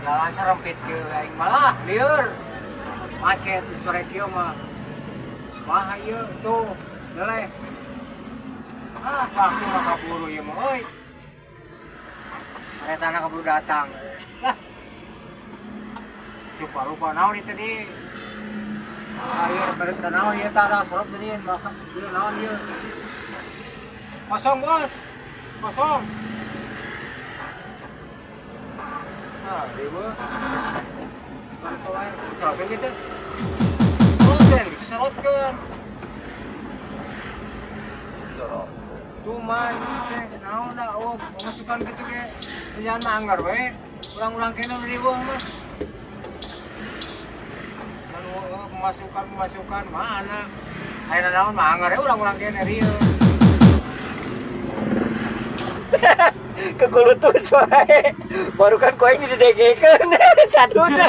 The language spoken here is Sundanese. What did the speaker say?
Jalan serempit kieu aing malah lieur. Macet di sore kieu mah. Wah ieu tuh leleh. Ah, waktu mah kaburu ieu mah euy. Keretana kaburu datang. Lah. Lupa lupa naon itu tadi. Ah, ieu berita naon ieu tah sorot tadi maka ieu naon ieu. Kosong, Bos. Kosong. Ah, riweuh. Sorotkeun gitu. Sorotkeun gitu, sorotkeun. Sorot. Cuman teh naon da oh pemasukan gitu ke jangan mah anggar we. Urang-urang kene nu riweuh mah. Anu pemasukan-pemasukan mana? Ayeuna naon mah anggar we urang-urang kene rieu. Kekulutus wae. Baru kan ku aing didegekeun saduna.